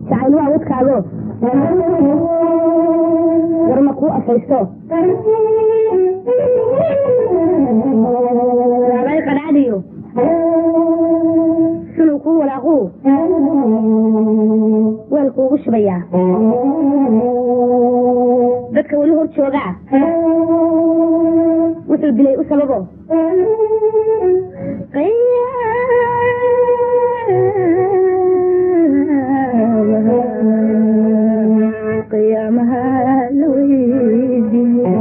Jacayl waa wadkaago, warma kuu afaysto waabay qadhaadhiyo sunuu kuu walaaquu weel kuugu shubayaa. Dadka weli hor joogaa wuxuu dilay u sababo. Qiyaamaha la weydiiye.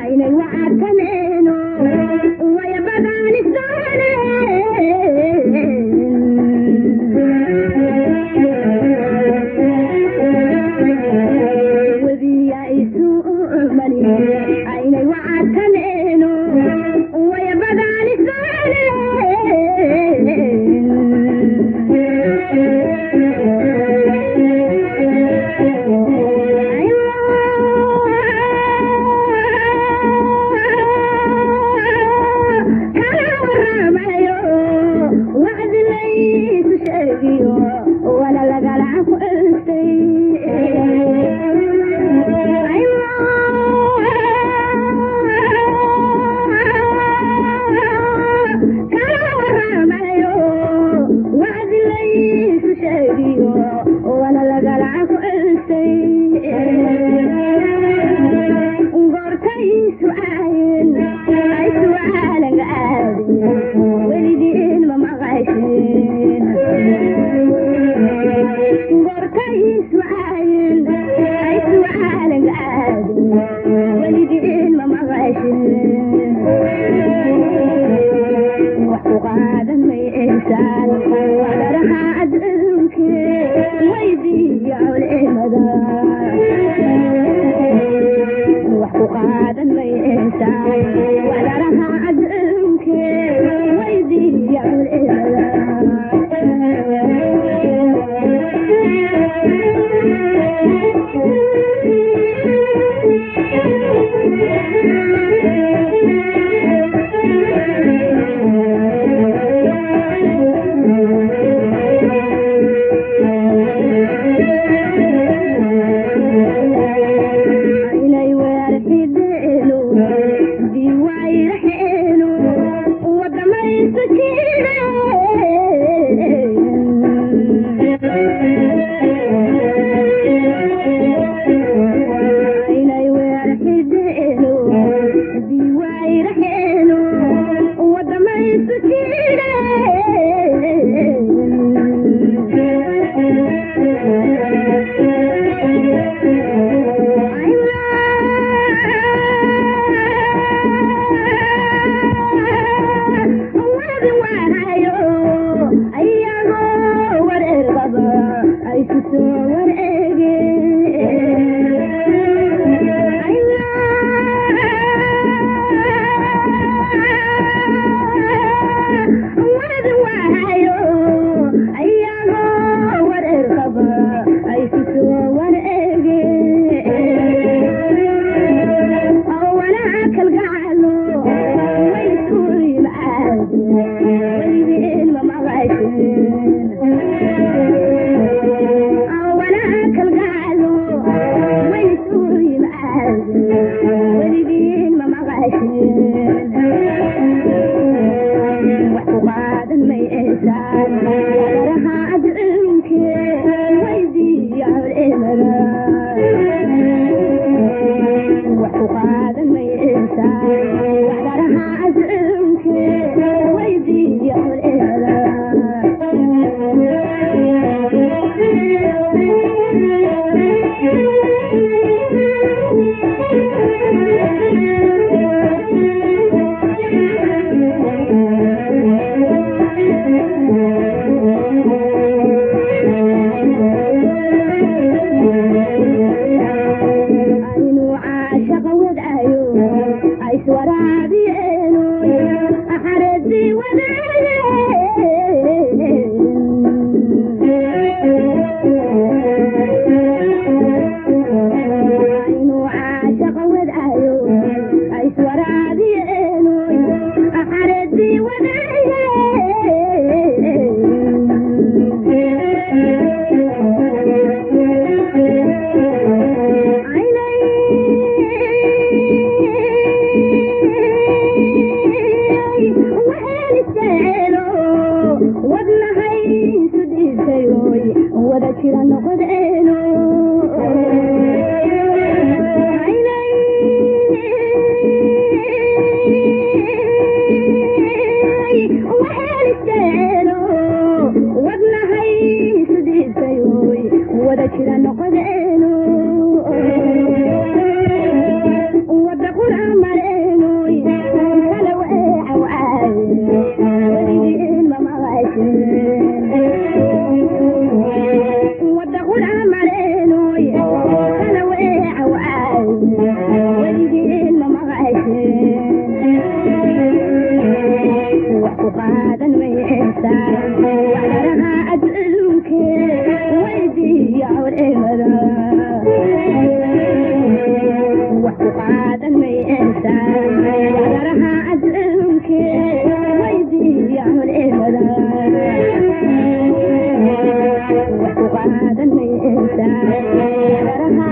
Aynay wacadkaneeno wayabadaan webiya isu mali aynay wacadkaneeno wayabadaan. Wala lagala ku. Wala lagala ku goortay su'aayen ay su'aalan aadin weligiin ma maqashin. Goortay su'aayen ay su'aalan aadin weligiin ma maqashin. Wax ku qaadan maysaan wadaraha adduunke, weydiiya culimada. Wax ku qaadan maysaan wadaraha adduunke, weydiiya culimada. Inay weerxideenu diiwaan. Iswaraabiyeeno axareedii wadaageen, inuu caashaqa wadaayo iswaraabiyeeno axareedii wadaageen. Waheliseelo wadnahaysu dhiisayoy wada jira noqodeeno. Waheliseelo wadnahaysu dhiisayoy wada jira noqodeeno, wada qura mareenoy kala weecawaay weligiin mamaqasheen. Wada qura mareenoy kala weecawaay weligiin mamaqasheen. Wax ku qaadan maysaan waxdaraha adduunke, weydiiya culimada. Wax ku qaadan maysaan waxdaraha adduunke, weydiiya culimada. Wax ku qaadan maysaan waxdaraha